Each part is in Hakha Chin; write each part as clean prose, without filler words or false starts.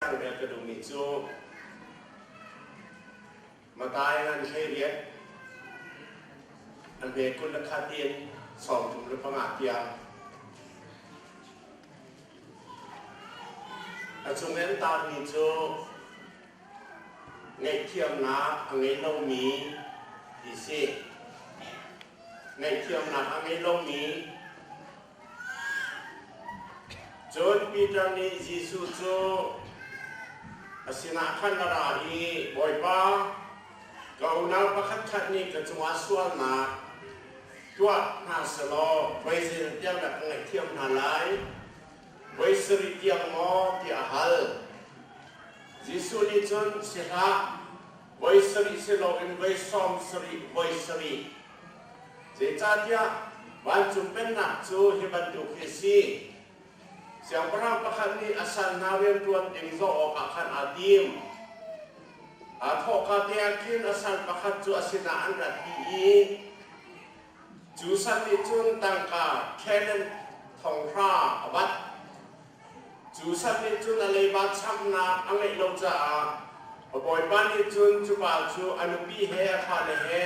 Cathiang rel ka duhmi cu Matai ngan 18 a hme 21 in 35 tiang. A cung in tarmi cu ngaihthiamnak a ngei lomi ti si. Ngaihthiamnak a ngei lomi. Cun Peter nih Jesuh cu a sinah khan a ra i, Bawipa, ka unau pakhatkhat nih ka cungah sualnak tuah hna selaw voi zeizat tiang dah ka ngaihthiam hna lai? Voi sarih tiang maw? tiah a hal. Jesuh nih cun, Si hlah, voi sarih si loin voi sawm sarih voi sarih. Zeicahtiah vancung pennak cu hi bantuk hi a si. Siangpahrang pakhat nih a sal hna rianṭuan ding zawh awkah khan aa tim. Aa thawhka te ah khin a sal pakhat cu a sinah an ratpi i cu sal nih cun tangka talent thong hra a bat. Cu sal nih cun a leiba chamnak a ngeih lo caah a bawipa nih cun cu pa cu a nupi he a fale he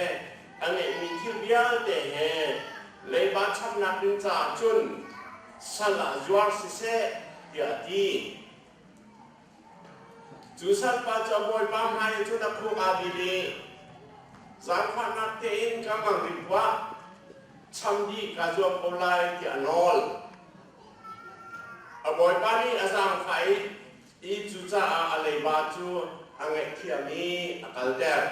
a ngeihmi thil vialte he leiba chamnak ding caah cun sal ah zuar siseh tiah a ti. Cu salpa cu a bawipa hmai cun a khuk aa bil i zaangfahnak tein ka mang rih tuah, cham dih kaa zuam ko lai tiah a nawl. A bawipa nih a zaangfah i i cucaah a leiba cu a ngaihthiam i a kalter.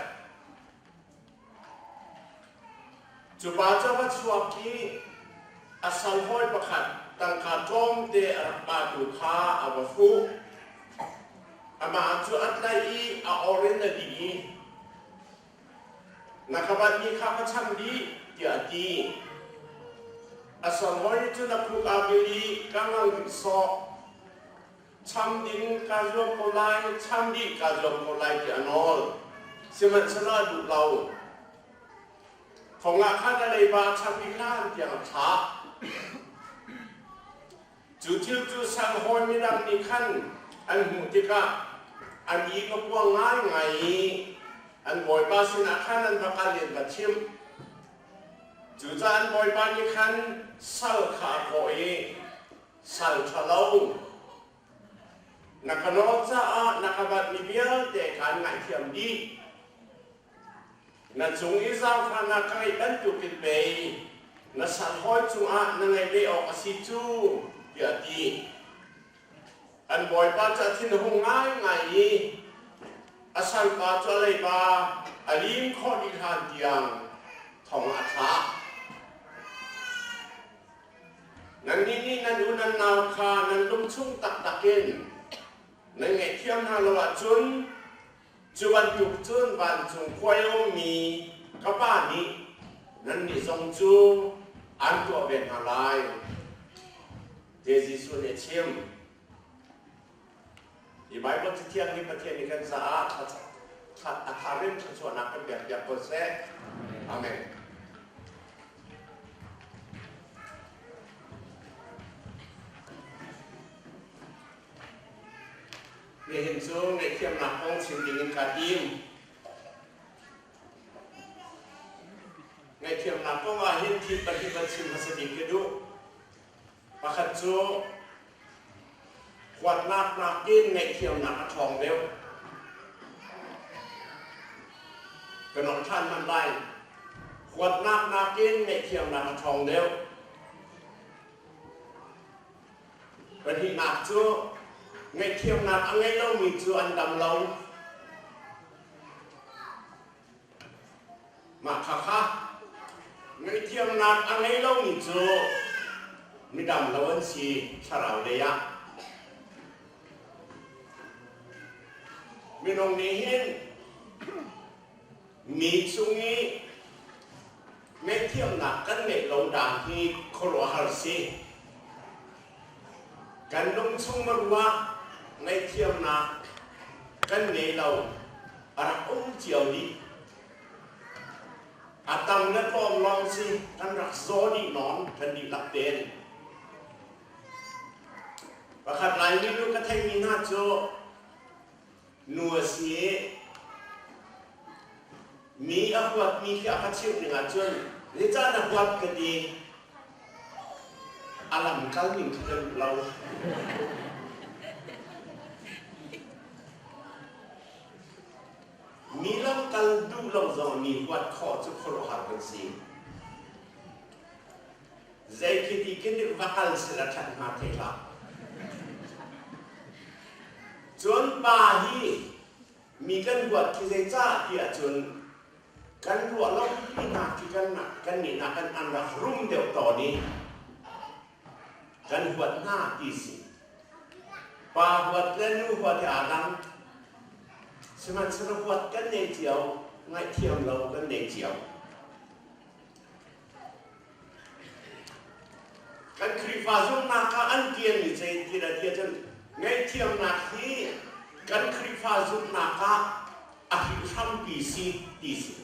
Cu pa cu a va chuak i a sal hawi pakhat tangka tlawmte a rak patu kha a va fuh. Amah cu a tlaih i a or in a dih i, Na ka batmi kha ka cham dih, tiah a ti. A sal hawi nih cun a khuk aa bil i, Ka ngang rih sawh. Cham ding kaa zuam ko lai, cham dih kaa zuam ko lai tiah a nawl. Sihmanhsehlaw a duh lo. Thong ah khan a leiba cham i hlan tiang a thlah. Cu thil cu sal hawi midang nih khan an hmuh tikah an i ka puang ngaingai i an bawipa sinah khan an va kal i an va chimh. Cucaah an bawipa nih khan sal kha a kawh i Sal ṭhalo, na ka nawl caah na ka batmi vialte kaan ngaihthiam dih. Na cung i zaangfahnak ka ngeih bantukin pei na sal hawi cungah na ngeih ve awk a si cu, tiah a ti. An bawipa cu a thin a hung ngaingai i a salpa cu a leiba a lim khawh dih hlan tiang thong a thlak. Nannih nih nan u nan nau kha nan lungchung taktak in nan ngaihthiam hna lo ahcun cu bantuk cun vancung khua i a ummi ka Pa nih nannih zong cu aan tuah ve hna lai, tiah Jesuh nih a chim. Hi Baibal Cathiang hi Pathian nih kan caah a tharim thluachuahnak kan pekpiak ko seh. Amen. Nihin cu ngaihthiamnak kong chim ding in kaa tim. Ngaihthiamnak kong ah hin thil pahnih van chim hmasa bik ka duh. Pakhat cu huatnak nakin ngaihthiamnak a ṭhawng deuh. Ka nolh ṭhan hmanh lai. Huatnak nakin ngaihthiamnak a ṭhawng deuh. Pahnihnak cu ngaihthiamnak a ngei lomi cu an dam lo. Mah khakha ngaihthiamnak a ngei lomi cu midam lo an si thlarau lei ah. Minung nih hin mi cung i ngaihthiamnak kan ngeih lo dan hi khuaruahhar si. Kan lungchung ruah ngaihthiamnak kan ngei lo, a rak um cio dih. A tam le tlawm lawng si kan rak zaw dih nawn kan dihlak tein. Pakhat Laimi nu ka theihmi hna cu Nu a si i mi a huatmi khi a ka chimh ning ahcun zeicah na huat ka ti. A lam kal ning khi ka duh lo. Mi lamkal duh lo zong mi huat khawh cu khuaruahhar kan si. Zei khi ti khin va kal sila ṭhat hnga thei hlah. Cun pa hi mi kan huat khi zeicah ti ahcun kan ruah lo pi hna khi kan kan nih nak kan an rak rum deuh tawn i kan huat hna ti si. Pa huat le nu huat hi aa dang. Sihmanhsehlaw huat kan nei cio, ngaihthiam lo kan nei cio. Kan Khrihfa zumhnak ah an tialmi zei ti le ti ahcun ngaihthiamnak hi kan Khrihfa zumhnak ah a hrihhrampi si ti si.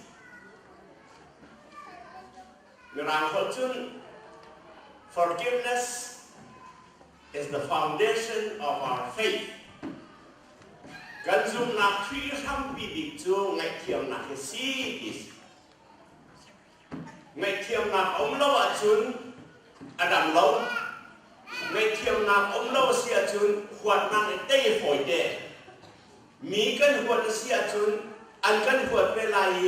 Mirang holh cun forgiveness is the foundation of our faith. Kan zumhnak hrihhrampi bik cu ngaihthiamnak hi si ti si. Ngaihthiamnak a um lo ahcun a dam lo. Ngaihthiamnak a um lo a si ahcun huatnak nih tei a fawite. Mi kan huat a si ahcun an kan huat ve lai i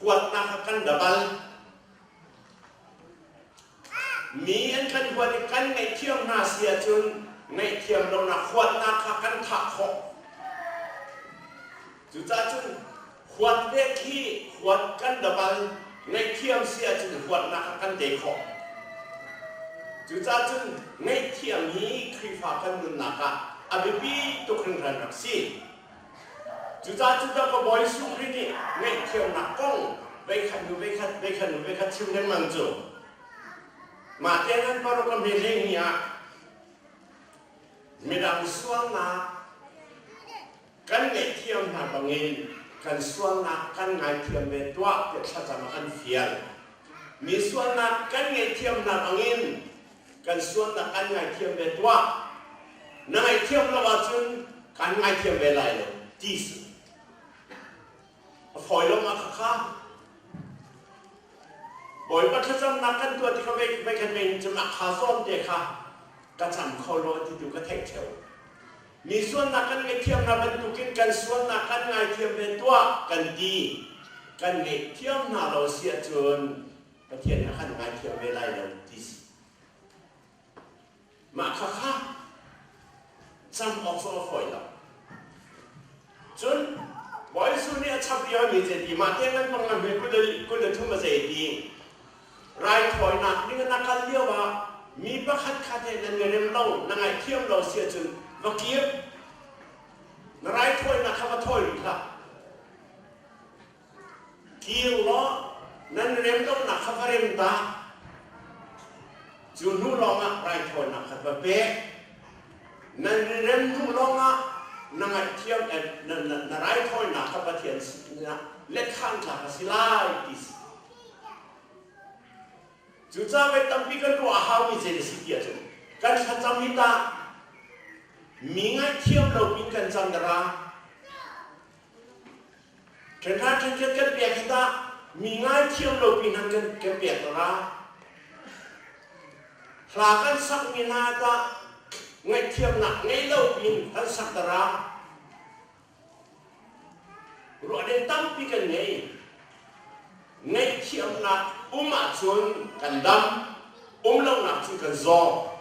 huatnak kha kan dabal. Mi an kan huat i kan ngaihthiam hna si ahcun ngaihthiam lonak huatnak kha kan thah khawh. Cucaah cun huat ve khi huat kan dabal ngaihthiam si ahcun huatnak kha kan tei khawh. Cucaah cun ngaihthiam hi Khrihfa kan nunnak ah a biapi tuk hringhran rak si. Cucaah cu ka Bawi Jesuh Khrih nih ngaihthiamnak kong veikhat hnu veikhat, veikhat hnu veikhat chim lengmang cu mah te nan paruk a hme hlei ah midang sualnak kan ngaihthiam hna bangin kan sualnak kan ngaithiam ve tuah tiah thlacam ah kan fial. Mi sualnak kan ngaihthiam hna bangin kan sualnak kan ngaithiam ve tuah. Na ngaihthiam lo ahcun kan ngaithiam ve lai lo ti si. A fawi lo ma khakha. Bawipa thlacamnak kan tuah tikah vei khat vei cun a kha zawn te kha ka cam kho lo ti tu ka theih theo. Mi sualnak kan ngaihthiam hna bantukin kan sualnak kan ngaithiam ve tuah kan ti. Kan ngaihthiam hna lo si ahcun Pathian nih a kan ngaithiam ve lai lo ti si. Mah khakha cam awk zong a fawi lo. Cun Bawi Jesuh nih a chap lio mi zei ti mah te ngan pang hme 23 a zei ti raithawinak ding na kal lio ah mi pakhat khat he nan i rem lo na ngaihthiam lo si ahcun va kir na raithawinak kha va thawi rih hlah kir law nan rem lonak kha va rem ta cu hnu lawngah raithawinak kha va pek nan rem hnu lawngah na ngaihthiam na raithawinak kha Pathian sinah let than tlak a si lai ti si Cucaah voi tampi kan ruah a haumi zei na si ti ahcun kan thlacam hi tah mi ngaihthiam lo pin kan cam dara ṭhenhra ṭhenkhat kan pek hi tah mi ngaithiam lo pin han kan kan pek dara hla kan sakmi hna tah ngaihthiamnak ngei lo pin kan sak dara Ruah ding tampi kan ngei. Ngaihthiamnak um ahcun kan dam, um lonak cun kan zaw.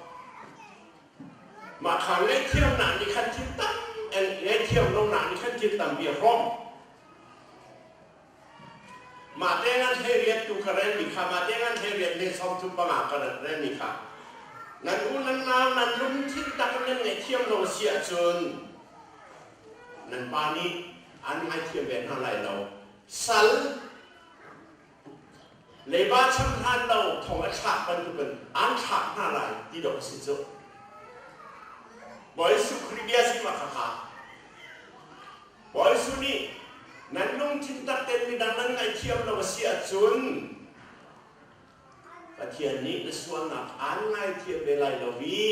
Mah kha ngaihthiamnak nih khan thil tam ngaihthiam lonak nih khan thil tampi a hrawm. Mah te ngan hlei riat tu kha relmi kha mah te ngan hlei riat ne 35 ka relmi kha nan u nan nau nan lungthin tak in nan ngaihthiam lo a si ahcun Nan pa nih an ngaithiam ve hna lai lo. Sal leiba cham hlan lo thong a thlak bantukin an thlak hna lai ti dawh a si cu. Bawi Jesuh Khrih bia si ma khakha. Bawi Jesuh nih nan lungthin tak tein midang nan ngaihthiam lo a si ahcun Pathian nih na sualnak aan ngaithiam ve lai lo i.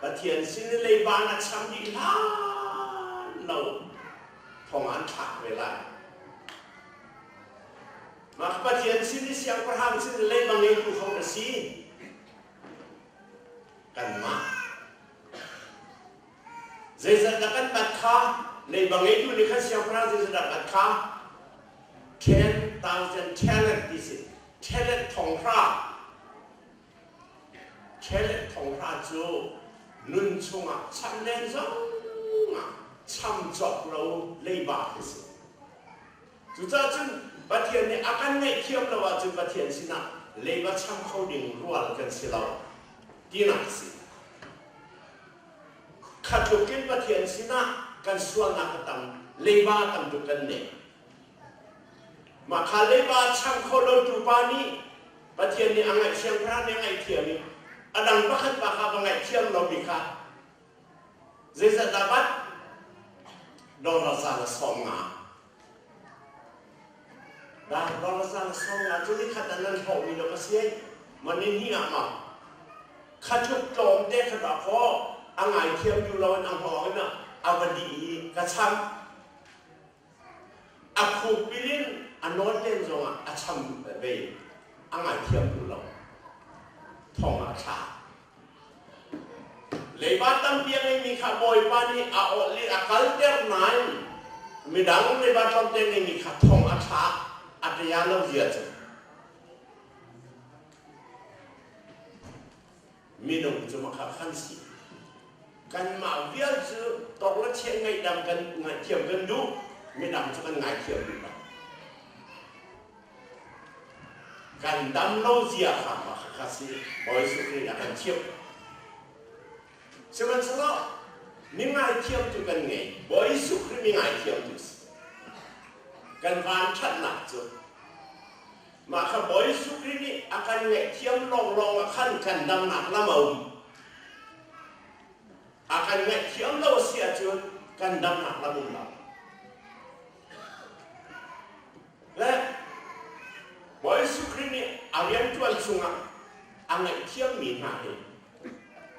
Pathian sin i leiba na cham dih hlan lo thong an thlak ve lai. Mah Pathian sin i siangpahrang sin i leiba ngeitu ho na si? Kanmah. Zeizat dah kan bat kha? Leiba ngeitu nih khan siangpahrang zeizat dah bat kha? 10,000 talent ti si. Talent thong hra. Talent thong hra cu nun chungah cham len zongah cham cawk lo leiba khi si. Cucaah cun Pathian nih a kan ngaihthiam lo ahcun Pathian sinah leiba cham kho ding rual kan si lo tinak a si. Kha tluk in Pathian sinah kan sualnak a tam, leiba tam tuk kan nei. Mah kha leiba cham kho lo tu pa nih Pathian nih a ngaihthiam hna nih a ngaihthiam i a dang pakhat pa kha va ngaihthiam lomi kha zeizat dah bat? Dollar za le 50. Dah dollar za le 50 cu nikhat ah nan hlawhmi dawk a si ai. Ma ni hnih ah ma kha tluk tlawm te kha dah kaw a ngaithiam duh lo in a hngawng in a va dih i ka cham. A khukbil in a nawn len zongah a cham ve a ngaithiam duh lo. Thong ah a thla. Leiba tampi a ngeimi kha Bawipa nih a awlh i a kalter nain midang leiba tlawmte ngeimi kha thong a thlak a ṭia lo zia cu. Minung cu makha khan si. Kanmah vial cu tawk le cheh ngaihdam kan ngaihthiam kan duh, midang cu kan ngaithiam duh lo. Kan dam lo zia kha mah kha si Bawi Jesuh Khrih a kan chimh. Sihmanhsehlaw mi ngaithiamtu kan ngei. Bawi Jesuh Khrih mi ngaithiamtu si. Kan van ṭhatnak cu mah kha Bawi Jesuh Khrih nih a kan ngaihthiam lawnglawng ah khan kan damnak lam a um. A kan ngaihthiam lo a si ahcun kan damnak lam um lo. Le Bawi Jesuh Khrih nih a rianṭuan chungah a ngaihthiammi hna hi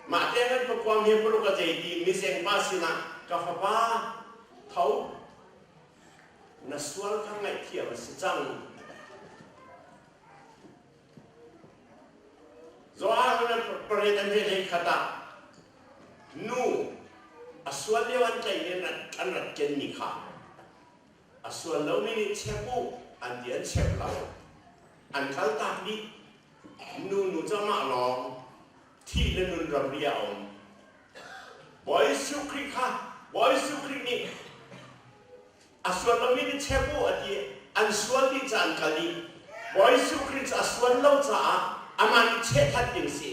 mah te kan pakuam hi paruk a zei ti misengpa sinah ka fapa tho na sual kha ngaihthiam a si cang. Johan na pariat an hlei khat ah nu a sual lio an tlaih in an rat kenmi kha A sual lomi nih chep u an ti an chep lo. An kaltak dih. Nu nu cu amah lawng thih le nun ramri ah a um. Bawi Jesuh Khrih kha Bawi Jesuh Khrih nih a sual lomi nih chep u a ti an sual dih ca an kal dih. Bawi Jesuh Khrih cu a sual lo caah amah nih cheh that ding si.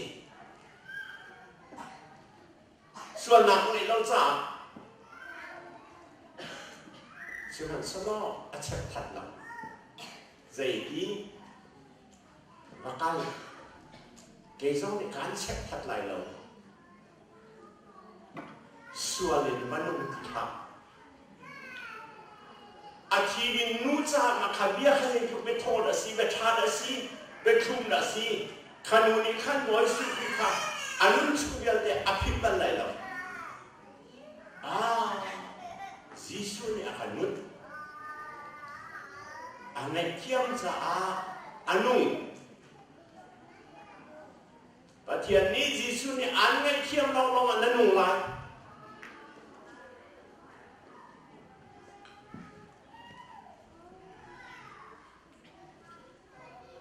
Sualnak ngeih lo caah sihmanhsehlaw a chekthat lo. Zeiti va kal kei zong nih kaan chekthat lai lo. Sual in va nung ti hlah. A thi ding nu caah na kha bia kha zeitluk biathaw dah si, biaṭha dah si, biathlum dah si, kha nu nih khan Bawi Jesuh Khrih kha a nun chung vialte a philh bal lai lo. Ah, Jesuh nih a kan nut. A ngaihthiam caah a nung. Pathian nih Jesuh nih aan ngaihthiam lawnglawng ah na nung lai.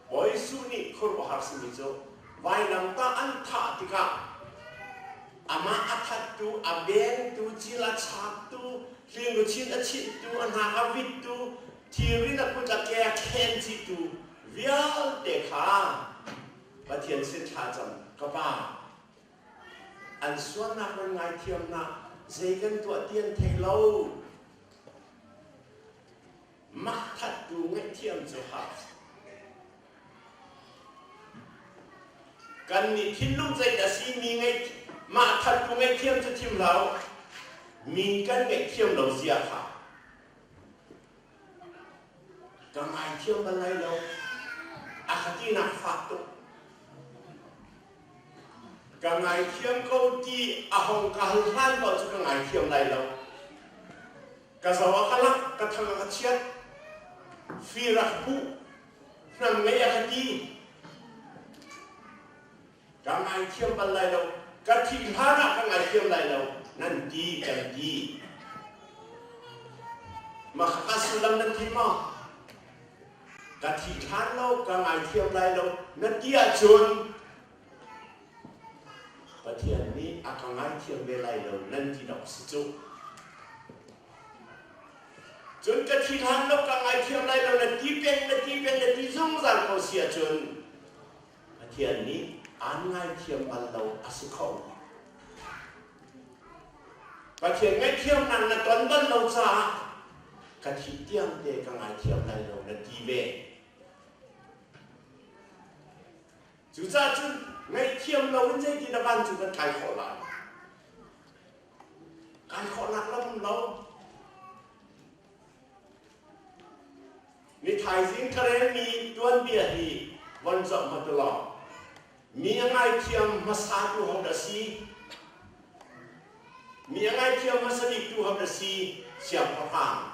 Bawi Jesuh nih khuaruahhar simi cu vailamtah an thah tikah amah a thattu, a vengtu, cil a chaktu, hlingluchin a chinhtu, a hnak a vittu, thirrin a kut a ke a khen chihtu vialte kha Pathian sin thlacam ka Pa an sualnak nan ngaithiamnak zei kan tuah ti an thei lo mah thattu ngaihthiam cu har kan nih thinlung zei dah si mi ngaih mah thattu ngaihthiam cu thim lo mi kan ngaihthiam lo zia kha Ka ngaithiam bal lai lo. A ka tinak fak tuk. Ka ngaithiam ko ti a hong ka hal hlan paoh cu ka ngaithiam lai lo. Ka zo a ka lak, ka thang a ka chiat, fir a ka puh, hnam ngei a ka ti. Ka ngaithiam bal lai lo, ka thih hlan ah ka ngaithiam lai lo, nan ti kan ti. Mah khakha sullam nan thei maw? Ka thih hlan lo, ka ngaithiam lai lo, na ti ahcun Pathian nih a ka ngaithiam ve lai lo nan ti dawk si cu. Cun ka thi hlan lo ka ngaithiam lai lo na ti peng na ti peng na ti zungzal ko si ahcun Pathian nih aan ngaithiam bal lo a si kho. Pathian ngaihthiamnak na ton bal lo caah ka thih tiang te ka ngaithiam lai lo na ti ve. Cucaah cun ngaihthiam lo in zeitin dah vancung kan kai khawh lai? Kai khawhnak lam um lo. Ni thaizing ka relmi tuanbia hi von zoh hmanh u law mi a ngaithiam hmasa tu ho dah si? Mi a ngaithiam hmasa bik tu ho dah si? Siangpahrang.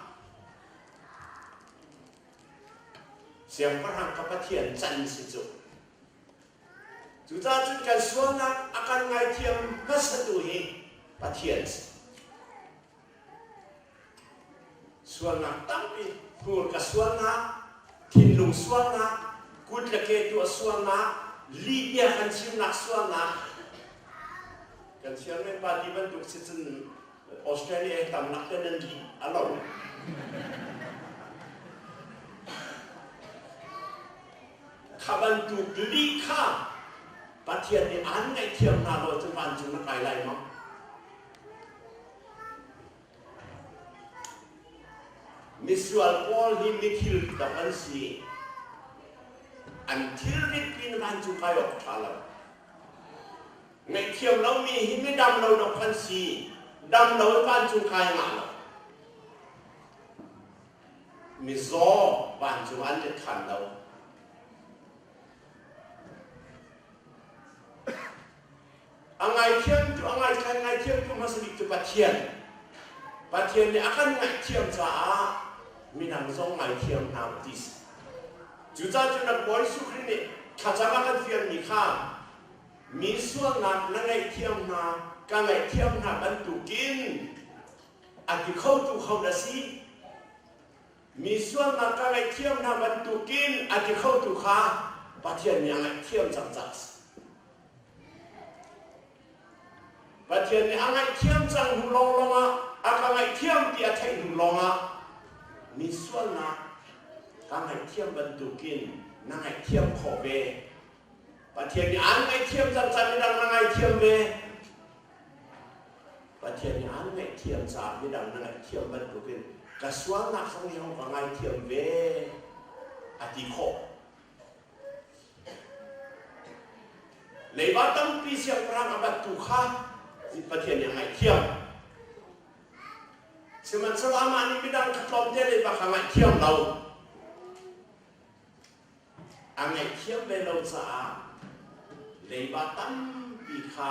Siangpahrang ka Pathian can si cu. Cucaah cun kan sualnak a kan ngaithiam hmasatu hi Pathian si. Sualnak tampi, hmurka sualnak, thinlung sualnak, kut le ke tuah sualnak, lihbia kan chimnak sualnak, kan chairman party bantuk si cun Australia tamnak te nan lih a lo. Kha bantuk lih kha Pathian nih aan ngaihthiam hna lo cu vancung na kai lai maw? Misual pawl hi mithil dok an si. An thilrit pin vancung kai awk ṭha lo. Ngaihthiam lomi hi midam lo dok an si. Dam lo in vancung kai ngah lo. Mizaw vancung an let khan lo. A ngaithiam tu a ngaithiam ngaithiam tu hmasa bik cu Pathian. Pathian nih a kan ngaihthiam caah midang zong ngaithiam hna u ti si. Cucaah cun rak Bawi Jesuh Khrih nih thlacam a kan fialmi kha Mi sualnak na ngaihthiam hna, ka ngaihthiam hna bantukin a ti khotu ho dah si? Mi sualnak ka ngaihthiam hna bantukin a ti khotu kha Pathian nih a ngaihthiam cang caah a si. Pathian nih a ngaihthiam cang hnu lawnglawng ah a ka ngaihthiam ti a theih hnu lawngah mi sualnak ka ngaihthiam bantukin na ngaihthiam khawh ve. Pathian nih aan ngaihthiam cang caah midang na ngaithiam ve. Pathian nih aan ngaihthiam caah midang na ngaihthiam bantukin ka sualnak zong hi hong ka ngaithiam ve a ti khawh. Leiba tampi siangpahrang a battu kha Pathian nih a ngaihthiam. Sihmanhsehlaw amah nih midang kha tlawmte leiba kha ngaihthiam lo. A ngaihthiam ve lo caah leiba tampi kha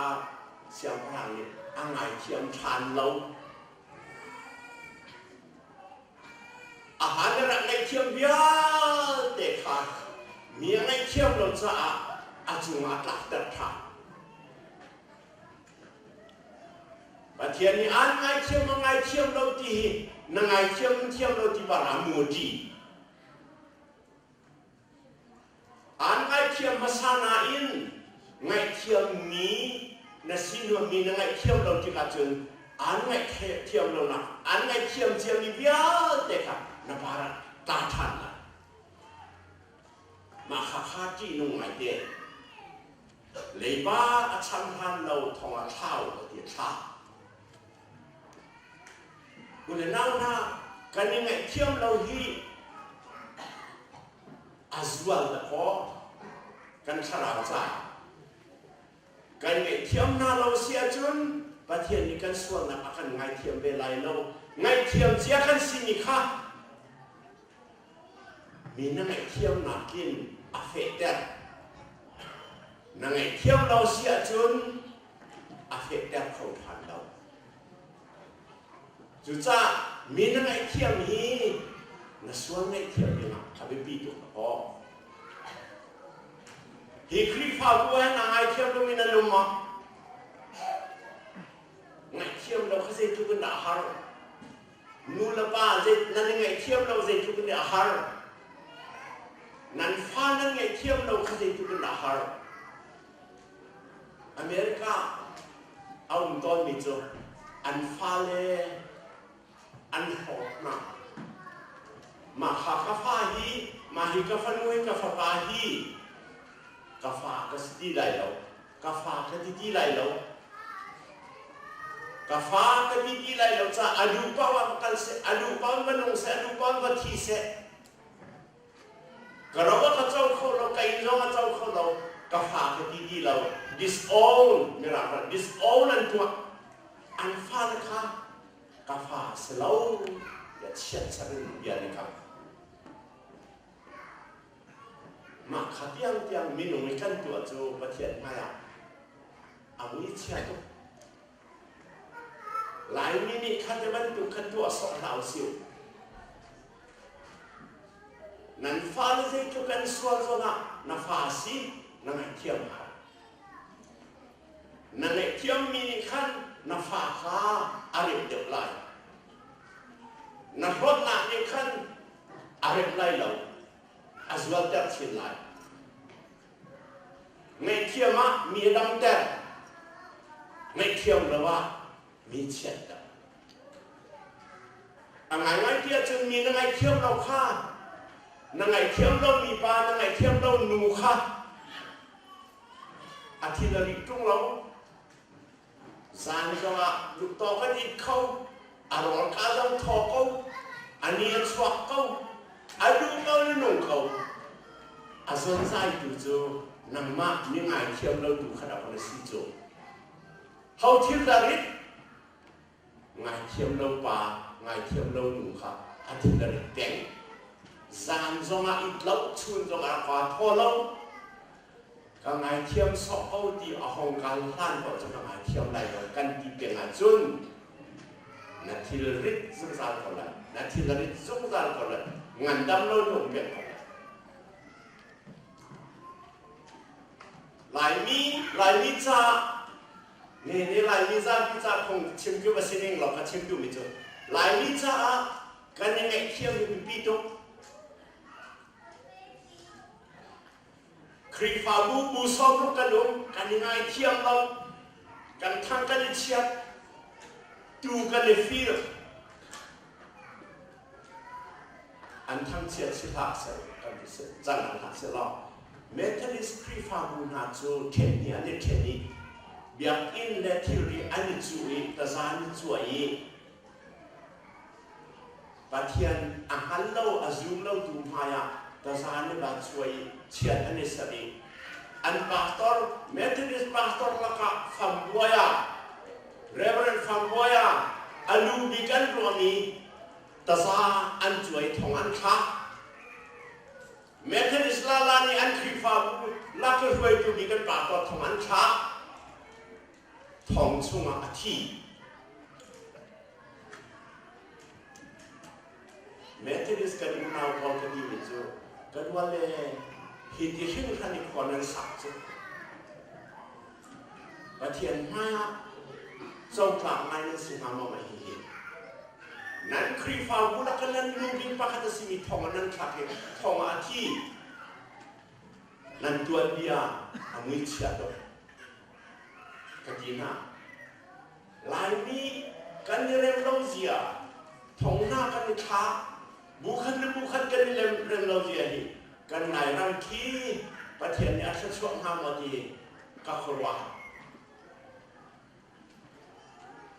siangpahrang nih a ngaithiam ṭhan lo. A hlan a rak ngaihthiam vialte kha mi a ngaihthiam lo caah a cungah a tlakter ṭhan. Pathian nih aan ngaithiam a ngaithiam lo ti hi na ngaithiam thiam lo ti bara mu ṭi. Aan ngaihthiam hmasa nain ngaihthiammi na si nuammi na ngaihthiam lo tikah cun aan ngaihthiam lonak aan ngaihthiam ciami vialte kha na par ah tla ṭhan lai. Mah kha kha ṭihnung ngaite. Leiba a cham hlan lo thong ah thlau a ti a thla. U le nau hna, kan i ngaihthiam lo hi a zual dakaw kan thlarau caah. Kan ngaihthiam hna lo si ahcun Pathian nih kan sualnak a kan ngaithiam ve lai lo. Ngaihthiam cia kan simi kha mi na ngaihthiam nakin a fehter. Na ngaihthiam lo si ahcun. A fehter kho ṭhan lo. Cucaah mi na ngaihthiam hi na sual ngaihthiam dingah a biapi tuk a kaw. Hi Khrihfabu ah hin a ngaithiam lomi nan um maw? Ngaihthiam lo kha zeitluk in dah a har? Nu le pa nan i ngaihthiam lo zeitluk in dah a har? Nan fa nan ngaihthiam lo kha zeitluk in dah a har? America a um tawnmi cu an fale an hlawt hna. Mah kha ka fa hi, mah hi ka fanu hi ka fapa hi ka fa ka si ti lai lo. Ka fa ka ti ti lai lo. Ka fa ka ti ti lai lo caah a duh paoh ah va kal seh, a duh paoh in va nung seh, a duh paoh in va thi seh. Ka ro a ka co kho lo, ka inn zong a co kho lo, ka fa ka ti ti lo. Disown, mirang ral, disown an tuah. An fale kha ka fa si lo, tiah chiatser in bia an i kam. Mah kha tiangtiang minung i kan tuah cu Pathian hmaiah a mui chia tuk. Laimi nih kha ti bantuk kha tuah sawh hlah usih. Nan fale zeitluk an sual zongah na fa si na ngaihthiam hau. Na ngaihthiammi nih khan na fa kha a rem deuh lai. Na hlawtnak nih khan a rem lai lo, a zualter chin lai. Ngaihthiam ah mi a damter, ngaihthiam lo ah mi chiatter. A ngaingai ti ahcun mi na ngaihthiam lo kha, na ngaihthiam lomi pa, na ngaihthiam lo nu kha a thil a rih ṭung lo. Zan zongah duhtawk an it kho, a rawlka zong thaw ko, a ni a chuak ko, a duh ko na nung ko. A zonzaitu cu nangmah mi ngaithiam lo tu kha rak na si cu. Ho thil dah rit? Ngaithiam lo pa, ngaithiam lo nu kha a thil a rit peng. Zan zongah it lo, chun zongah rak thaw lo, Ka ngaithiam sawh ko ti a hong kal hlan paoh cu ka ngaithiam lai lo kan ti peng ahcun na thil rit zungzal ko lai. Na thil a rit zungzal ko lai. Ngandam lo na um peng ko lai. Laimi, Laimi ca ne ne Laimi zapi ca phung chim cu va si ning law ka chim duhmi cu Laimi caah kan i ngaihthiam hi biapi tuk. Khrihfabu bu sawmruk kan um, kan i ngaithiam lo, kan thang kan i chiat, tu kan i fir. An thangchiat si hlah seh, kan ti cang hlah seh law, Methodist Khrihfabu hna cu ṭhen hi an i ṭhen i biakinn le thilri an i cuh i taza an i cuai i Pathian a hngal lo, a zum lotu hmaiah taza an i bat suai i chiat an i ser i an pastor, Methodist pastor lakah fambuai ah, Reverend fambuai ah a lu bik an ruahmi taza an cuai thong an thlak. Methodist lala nih an Khrihfabu lak i hruaitu bik an pastor thong an thlak. Thong chungah a thi. Methodist kan unau pawl ka timi cu ka rual le hi ti hringhran i khua nan sak cu Pathian hmaiah cotlak ngai nan si hnga maw mah hihi nan Khrihfabu lak ah nan lu bik pakhat a simi thong ah nan thlak i thong ah a thi nan tuanbia a muichia tuk ka ti hna Laimi kan i rem lo zia, thong hna kan i thla, bu khat le bu khat kan i rem lo zia hi kan Lairam khi Pathian nih a thluachuah hnga maw ti ka khuaruah.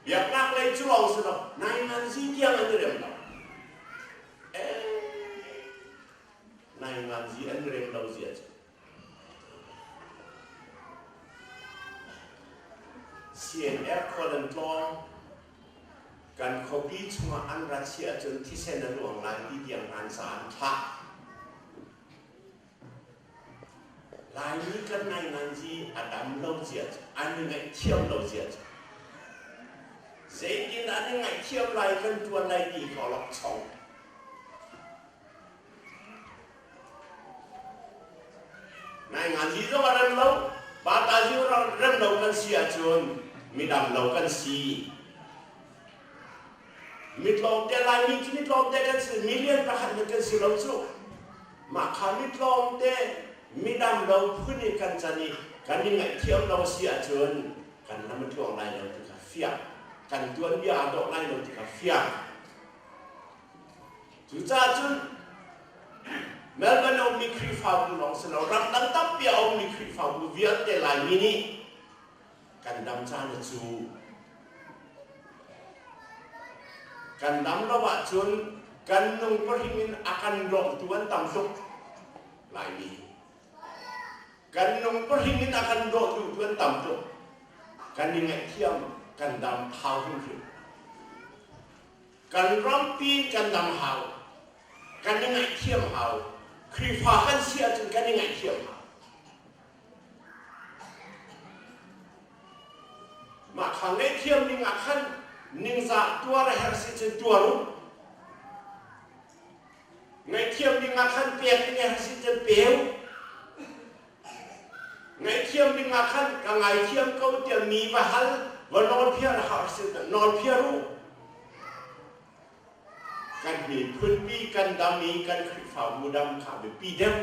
Biaknak lei cu lawng si lo, nainganzi tiang an i rem lo. Eh, nainganzi an i rem lo zia cu. CNF khual an tlawng. Kan khuapi chungah an rat si ahcun thisen a luang lai ti tiang hna an ca an thlah. Laimi kan ngainganzi a dam lo cia cu, an i ngaihthiam lo cia cu. Zeitin an i ngaihthiam lai kan ṭuan lai ti kha lawkchong. Ngainganzi zong a rem lo, batazi rem lo kan si ahcun midam lo kan si. Mi tlawmte Laimi cu mi tlawmte kan si, million pakhat hmanh kan si lo cu. Mah kha mi tlawmte midam lo phun in kan can i kan i ngaihthiam lo a si ahcun kan lam a tluang lai lo ti kha fiang. Kan tuanbia aa dawh lai lo ti kha fiang. Cucaah cun Melbourne a ummi Khrihfabu lawng si lo, ramdang tampi a ummi Khrihfabu vialte Laimi nih kan dam caan a cu. Kan dam lo ahcun kan nung pahring in a kan dawngtu an tam tuk Laimi. Kan nung pahring in a kan dawtu tu an tam tuk. Kan i ngaihthiam, kan dam hau hrimhrim. Kan rampi in kan dam hau. Kan i ngaihthiam hau. Khrihfa kan si ahcun kan i ngaihthiam hau. Mah kha ngaihthiam ning ah khan ningzah tuar a herh si cun tuar u. Ngaihthiam ding ah khan pek ding a herh si cun pe u. Ngaihthiam ding ah khan ka ngaithiam ko tiah mi va hal, va nawlphiar a har si nawlphiar u. Kan miphunpi kan dam i kan Khrihfabu dam kha biapi deuh.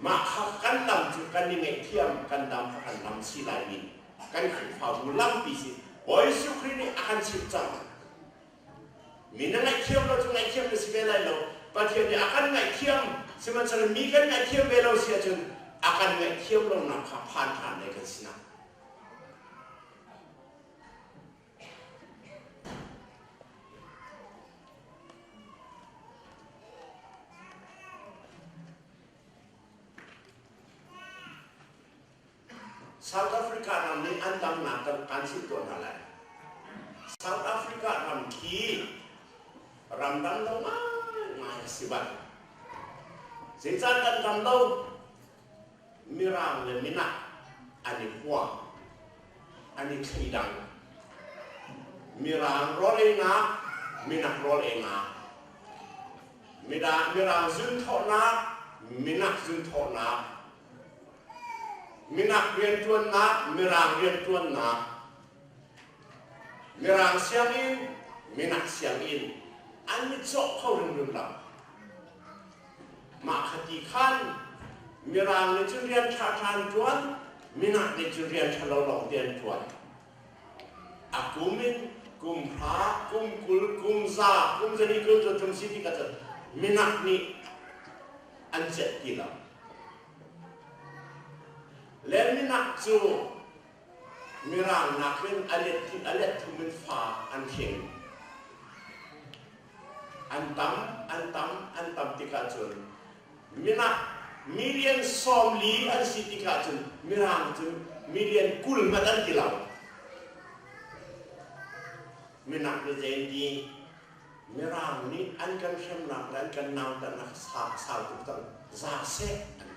Mah kha kan lam cu kan i ngaihthiam, kan dam kha kan lam si lai mi kan Khrihfabu lampi si. Bawi Jesuh Khrih nih a kan chimh cang. Mi na ngaihthiam lo cu ngaihthiam na si ve lai lo. Pathian nih a kan ngaihthiam, sihmanhsehlaw mi kan ngaihthiam ve lo si ahcun a kan ngaihthiam lonak kha phan ṭhan lai kan sinah. South Africa ram nih an damnak kan kan chimh tuah hna lai. South Africa ram khi ramdang lo ngaingai a si bal. Zeicah kan dam lo? Mirang le minak an i hua, an i thleidang. Mirang rawl einak, minak rawl einak. Mirang zunthawhnak, minak zunthawhnak. Minak rianṭuannak, mirang rianṭuannak. Mirang sianginn, minak sianginn. An i cawh kho hrimhrim lo. Mah kha ti khan Mirang nih cun rian ṭha ṭha an ṭuan, minak nih cun rian ṭha lo lawng te an ṭuan. A kum in kum hra, kum 20, kum za, kum zali kul cu thum si ti ka cun minak nih an celh ti lo. Le minak cu Mirang nakin a let a let thum in fa an hring. An tam, an tam, an tam tikah cun minak million 40 an si tikah cun Mirang cu million 20 hmanh an ti lo. Minak nih zei an ti? Mirang nih an kan hremnak le an kan nautatnak sau sau tuk cang. Za seh an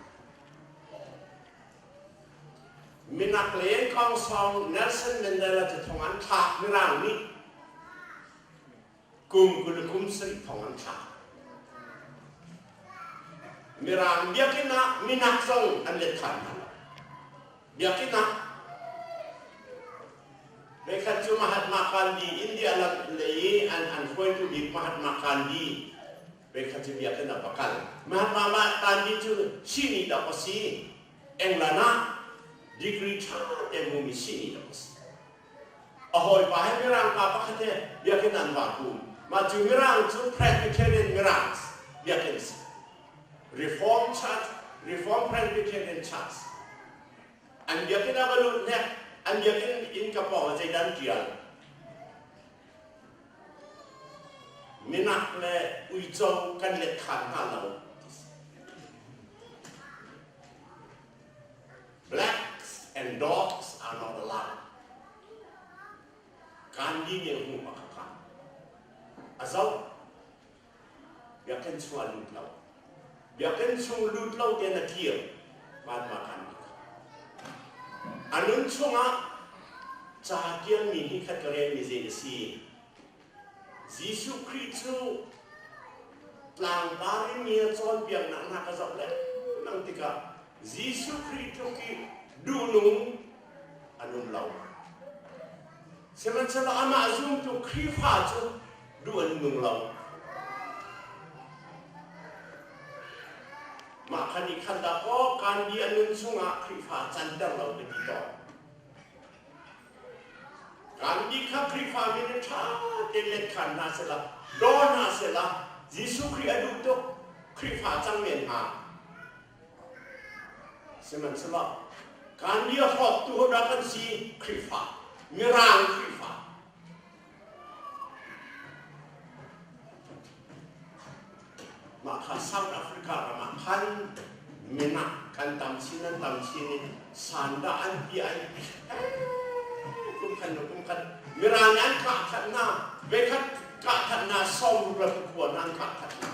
Minak le Kong Nelson Mandela cu thong an thlak Mirang nih kum 20 le kum 70 thong an thlak. Mirang biakinn ah minak zong an let than hna lo. Biakinn ah Voikhat cu Mahatma Gandhi India lam lei i an an hruaitu bik Mahatma Gandhi voikhat cu biakinn ah va kal. Mahatma Gandhi cu sihni dawk a si. England ah degree ṭha te hmumi sihni dawk a si. A hawipa he Mirang pa pakhat he biakinn an va kum. Mah cu Mirang cu Presbyterian Mirang biakinn si. Reform Church, Reform Presbyterian Church. An biakinn ah va lut hnek, an biakinn inn ka pawng ah zeidah an ṭial? Minak le uico kan let khan hna lo. Blacks and dogs are not allowed. Gandhi nih a hmuh a kha a zoh biakinn chung ah lut lo. Biakinn chung lut lo tein a kir. Mahatma Gandhi kha. A nun chungah ca tialmi hi khat ka relmi zei a si? Jesuh Khrih cu tlangpar in mi a cawnpiaknak hna ka zoh lengmang tikah Jesuh Khrih tluk i duhnung an um lo. Sihmanhsehlaw amah zumtu Khrihfa cu duh an nung lo. Mah kha nih khan dahkaw Gandhi a nun chungah Khrihfa canter lo ka ti tawn. Gandhi kha Khrihfa min in ṭha tein let khan hna sehla, daw hna sehla, Jesuh Khrih a duh tuk, Khrihfa cang men hnga. Sihmanhsehlaw Gandhi a hrawktu hodah kan si? Khrihfa, Mirang Khrihfa. Mah kha South Africa ram ah khan minak kan tam chin an tam chin i sandah an piah i kum khat hnu kum khat Mirang nih an kah khat hna veikhat kah khat hna sawm ruk le pakua hna an kah khat hna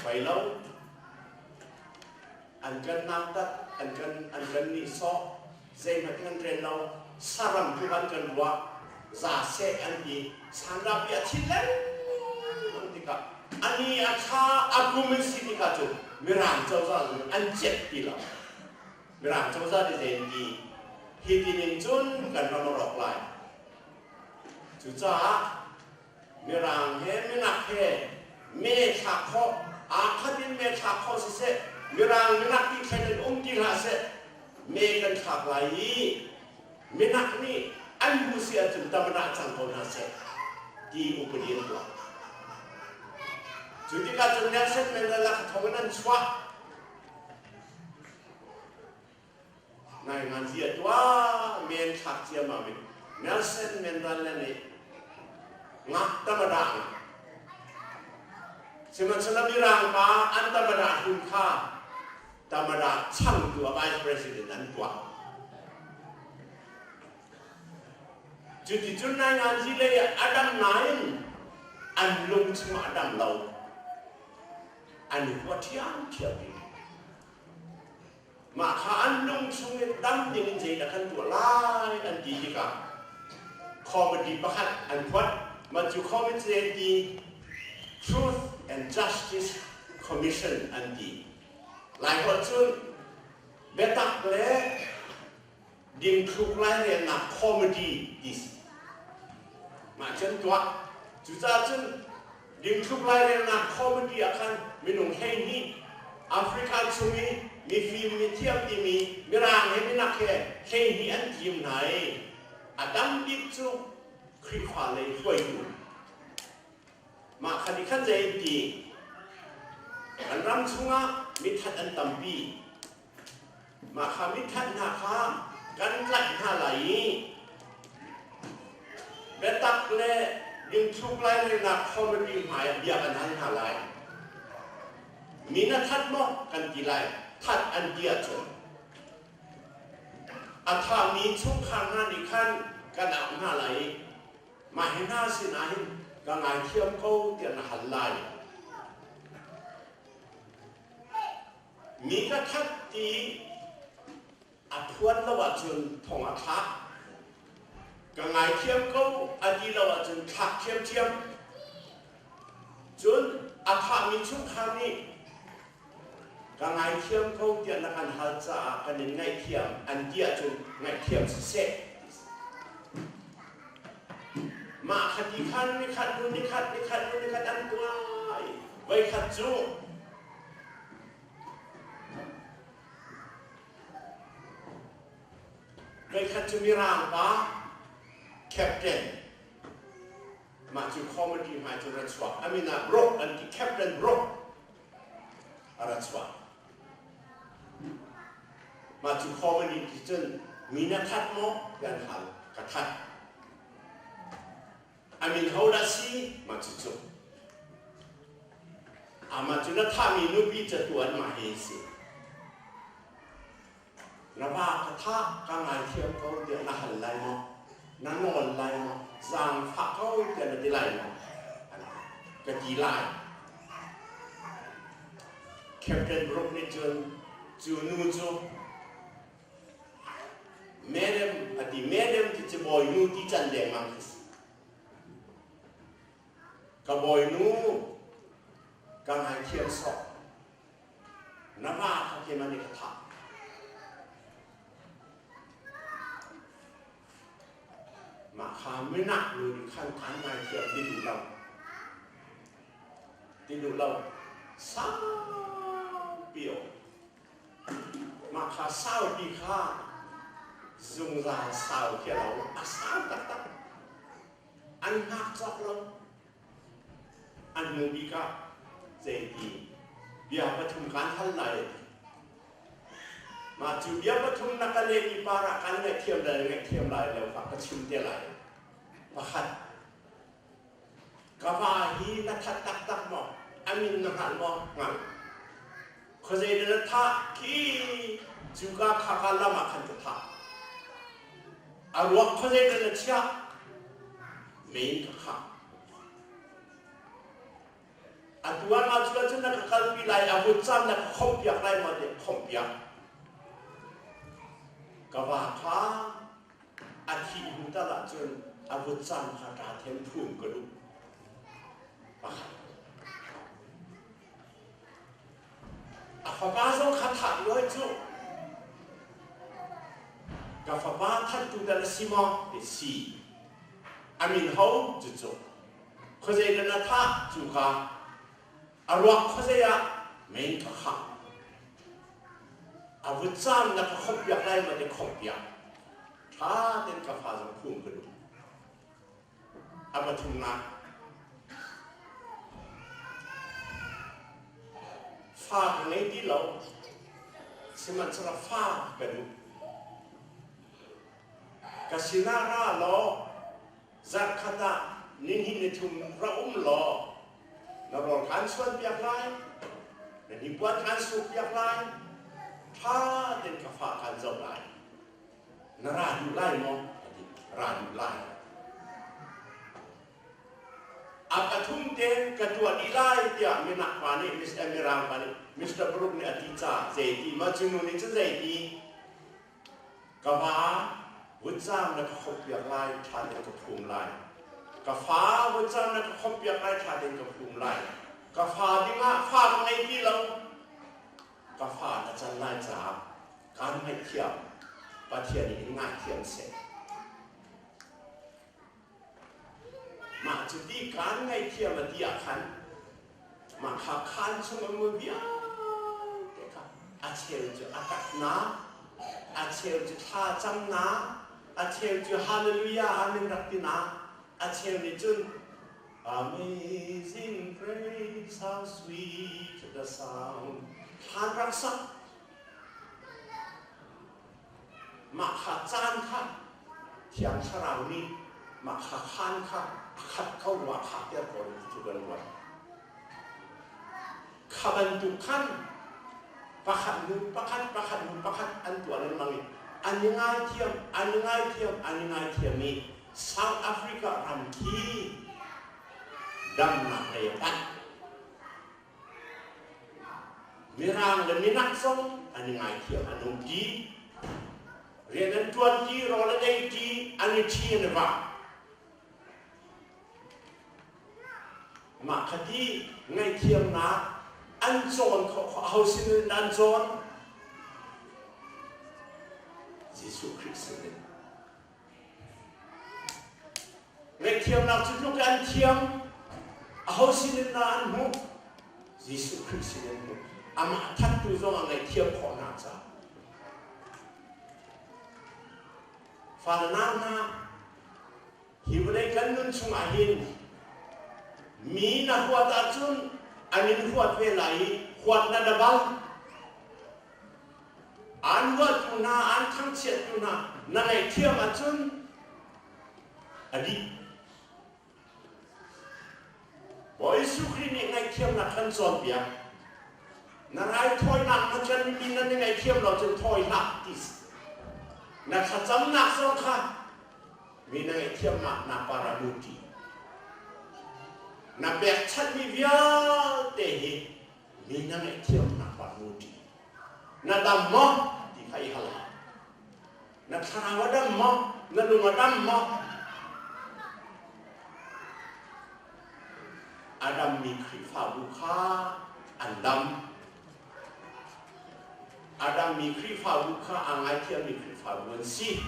bai lo an kan nautat an kan an kan nihsawh zeihmanh kan rel lo saram tluk an kan ruah za seh an ti sanrapi a thin lengmang tikah ani a thla a kum in si tikah cun mirang cozah cu an cep ti lo mirang cozah nih zei an ti hi tinin cun kan ram a rawk lai cucaah Mirang he minak he me thlak khawh aa khat in me thlak khawh siseh Mirang minak ti thlen in um ti hlah seh me kan thlak lai i minak nih an bu si ahcun tamana cang ko hna seh ti upadi an tuah. Cu tikah cun Nelson Mandela kha thong in an chuah. Ngainganzi a tuah men thlak ciammam in Nelson Mandela nih ngak tamada ngah. Sihmanhsehlaw Mirang pa an tamada hlun kha tamada changtu a vice president an tuah. Cuticun nainganzi lei ah a dam nain an lung chungah a dam lo. An i hua ṭhiamṭhiam rih. Mah kha an lung chungin dam dingin zeidah kan tuah lai an ti tikah comedy pakhat an phuat. Mah cu comedy an ti Truth and Justice Commission an ti. Laiholh cun biatak le dingthluk lairelnak comedy ti si. Mah cun tuah. Cucaah cun dingthluk lairelnak comedy ah khan minung 12 Africa chung i mifim mithiam timi Mirang he minak he 12 an thim hna i a tam bik cu Khrihfa lei hruaitu Mah kha nih khan zei an ti? Kan ram chungah mithat an tampi. Mah kha mithat hna kha kan tlaih hna lai i biatak le dingthluk lairelnak committee hmai ah bia kan hal hna lai. Mi na that maw kan ti lai. That an ti ahcun a thami chungkhar hna nih khan kan auh hna lai i mah hi hna sinah hin ka ngaithiam ko tiah na hal lai. Mi ka that ti a phuan lo ahcun thong a thlak. Ka ngaithiam ko a ti lo ahcun thlak ṭhiamṭhiam. Cun a thahmi chungkhar nih ka ngaithiam ko tiah na kan hal caah kan in ngaihthiam an ti ahcun ngaihthiam siseh. Mah kha ti khan nikhat hnu nikhat nikhat hnu nikhat an tuah i voikhat cu Voikhat cu Mirang pa captain mah cu committee hmai cu ra chuak a min ah Brooke an ti Captain Brooke a ra chuak mah cu committee ti cun mi na that maw ti an hal ka that A min hodah si? Mah cucu. Amah cu na thahmi nupi catuan mah hi si. Na va ka thah ka ngaithiam ko tiah na hal lai maw? Na nawl lai maw? Zaangfah ko tiah na ti lai maw? Ka ti lai. Captain Brooke nih cun cu nu cu Madam a ti. Madam ti cu bawinu ti can dengmang khi si. Ka bawinu ka ngaithiam sawh. Na va kha keimah nih ka thah. Mah kha minak nu nih khan kaan ngaithiam ti duh lo. Ti duh lo. Saupi a um. Mah kha saupi kha zungzal sau khi a lo. A sau taktak. An hngak cawk lo. An hnu bik ah zeiti bia pathum kaan hal lai a ti. Mah cu bia pathum na ka lehmi par ah kan ngaihthiam lai ngaihthiam lai lo kha ka chim te lai. Pakhat, ka va hi na that taktak maw? A min na hngalh maw? Hngalh. Khuazei na na thah khi cuka khaka lam ah khan ka thah. A ruak khuazei na na chiah? Mei in ka khah. Atu ah mah cu ahcun na ka kalpi lai, a vutcam na ka khomhpiak lai maw tiah khomhpiak. Ka va kha a thih hnu tal ahcun a vutcam kha ṭa then phum ka duh. Pakhat. A fapa zong kha thah dih cu. Ka fapa thattu dah na si maw? Ti si. A min ho cucu. Khuazei dah na thah? Cuka. A ruak khuazei ah mei ka khangh. A vutcam na ka khomhpiak lai maw ti khomhpiak. Ṭha tein ka fa zong phum ka duh. A pathumnak fa ka ngei ti lo sihmanhsehlaw fa ka duh ka sinah ra law zarhkhat ah nihnih nithum ra um law na rawl kaan chuanpiak lai na hnipuan kaan sukpiak lai ṭha tein ka fa kaan zoh lai Na ra duh lai maw? A ti. Ra duh lai. A pathum te ka tuah dih lai tiah minak pa nih Mr. Mirang pa nih Mr. Brook nih a ti caah zeiti ma cu nu nih cun zeiti ka va vutcam na ka khoppiak lai ṭha tein ka phum lai ka fa vutcam na ka khoppiak lai ṭha tein ka phum lai ka fa dingah fa ka ngei ti lo ka fa na can lai caah kaan ngaihthiam Pathian nih in ngaithiam seh mah cu ti kaan ngaihthiam a ti ah khan mah kha khaan chung a ngun vialte kha a cheu cu a ṭap na a cheu cu thla cam na a cheu cu hallelujah amen rak ti na a cheu nih cun Amazing grace how sweet the sound thlan rak sak Mah kha caan kha Thiang Thlarau nih mah kha khaan kha a khat kho rua a khahter ko ti cu kan ruat. Kha bantuk khan pakhat hnu pakhat, pakhat hnu pakhat an tuah lengmang i an i ngaithiam, an i ngaithiam, an i ngaithiam i South Africa ram khi damnak lei a panh. Mirang le minak zong an i ngaithiam, an um ṭi. Rian an ṭuan ṭi, rawl an ei ṭi, an i ṭhi, an i va. Mah kha ti ngaihthiamnak an cawn khawh aho sin in an cawn? Jesuh Khrih sin in. Ngaihthiamnak cu tluk an thiam. Aho sinin dah an hmuh? Jesuh Khrih sin an hmuh. Amah thattu zong a ngaihthiam khawh hna caah. Fale nau hna, hi vawlei kan nun chungah hin mi na huat ahcun an in huat ve lai i huat na dabal. Aan huattu hna, aan thangchiattu hna na ngaihthiam ahcun a dih. Bawi Jesuh Khrih nih ngaihthiamnak kan cawnpiak. Na raithawinak na ṭanmi nan i ngaihthiam lo cun thawi hlah ti Na thlacamnak zong kha mi na ngaihthiamnak na paramuti. Na pekchanhmi vialte hi Mi na ngaihthiamnak pa hmu ṭi. Na dam maw ti kha i hal hau. Na thlarau a dam maw? Na lung a dam maw? A dammi Khrihfabu kha an dam. A dammi Khrihfabu kha aa ngaithiammi Khrihfabu an si.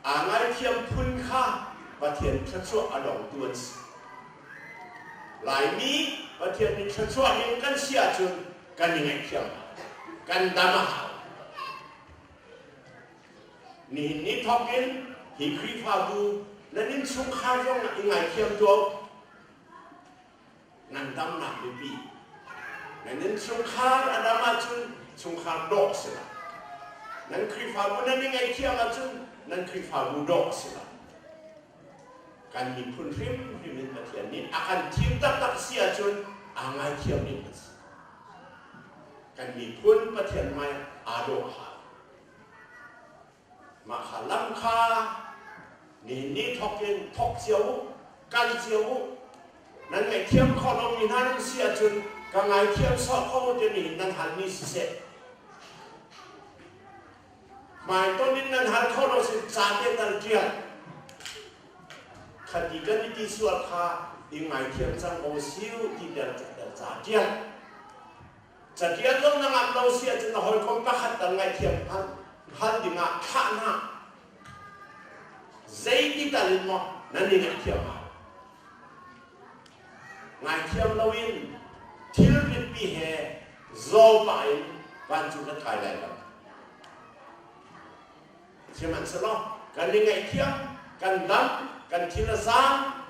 Aa ngaithiam phun kha Pathian thluachuah a dongtu an si. Laimi Pathian nih thluachuah ding kan si ahcun kan i ngaihthiam hau. Kan dam a hau. Nihin ni thawk in hi Khrihfabu nan innchungkhar zong ah i ngaithiam tuah u. Ngandamnak biapi. Nan innchungkhar a dam ahcun chungkhar dawh a si lai. Nan Khrihfabu nan i ngaihthiam ahcun nan Khrihfabu dawh a si lai. Kan miphun hrimhrim in Pathian nih a kan thim taktak si ahcun aa ngaithiam ding kan si. Kan miphun Pathian hmai aa dawh a hau. Mah kha lam kha nihin ni thawk in thawk cio u, kal cio u. Nan ngaihthiam khawh lomi hna nan si ahcun ka ngaithiam sawh ko u timi nan halmi siseh. Hmaitonh in nan hal khawh lo sin ca te tal ṭial. Khati kan i ti sual kha i ngaithiam cang ko siu ti tel ca ṭial. Catial zong na ngamh lo si ahcun na hawikom pakhat tal ngaihthiam hal dingah thlah hna. Zeiti tal in maw nan i ngaihthiam hau. Ngaithiam loin thil ritpi he zaw pah in vancung kan kai lai lo. Sihmanhsehlaw kan i ngaihthiam, kan dam, kan thil a zaang,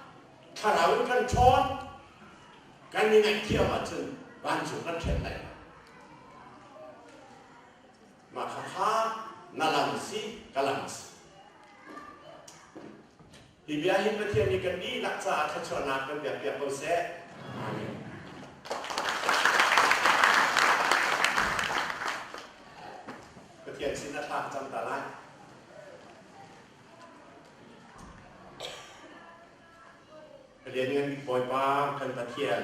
thlarau in kan ṭhawn, kan i ngaihthiam ahcun vancung kan ṭhen lai lo. Mah khakha na lam si, ka lam si. Hi bia hi Pathian nih kan dihlak caah thluachuahnak kan pekpiak ko seh. Amen. Pathian sin a thlak cang ta lai. A lianngan bik Bawipa kan Pathian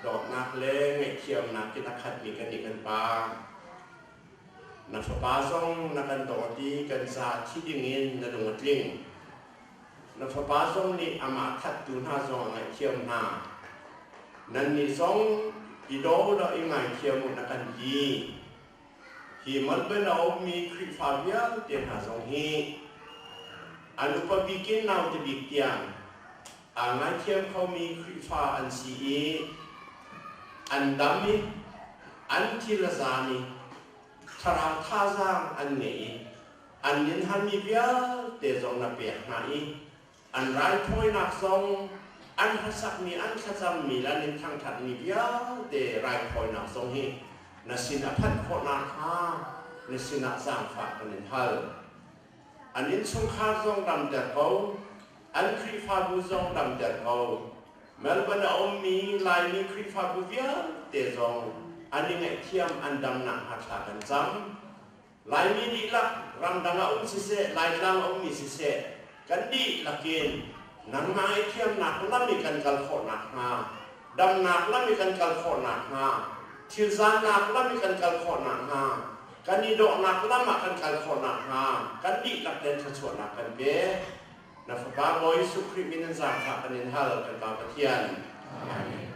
dawtnak le ngaihthiamnak in a khatmi kan nih kan Pa. Na fapa zong na kan dawt i kan ca thi dingin na lung a tling. Na fapa zong nih amah thattu hna zong a ngaihthiam hna. Nannih zong i daw law i ngaithiam u na kan ti. Hi Melbourne a ummi Khrihfa vialte hna zong hi an upa bik in naute bik tiang aa ngaithiam khomi Khrihfa an si i an dam i an thil a zan i thlarau thazaang an ngei i an nin halmi vialte zong na pek hna i an raithawinak zong an hlasakmi an thlacammi le an in thangṭhatmi vialte raithawinak zong hi na sin a phanh khawh nakhnga na sinah zaangfah kan in hal. An innchungkhar zong damter ko, an Khrihfabu zong damter ko. Melbourne a ummi Laimi Khrihfabu vialte zong an i ngaihthiam an dam nakhnga thla kan cam. Laimi dihlak ramdang ah um siseh, Laitlang a ummi siseh, kan dihlak in nangmah i thiamnak lam i kan kal khawh nakhnga, damnak lam i kan kal khawh nakhnga, thilzannak lam i kan kal khawh nakhnga, kan i dawhnak lam ah kan kal khawh nakhnga, kan dihlak ten thluachuahnak kan pe. Na Fapa Bawi Jesuh Khrih min in zaangfah kan in hal, kan Pa Pathian. Amen.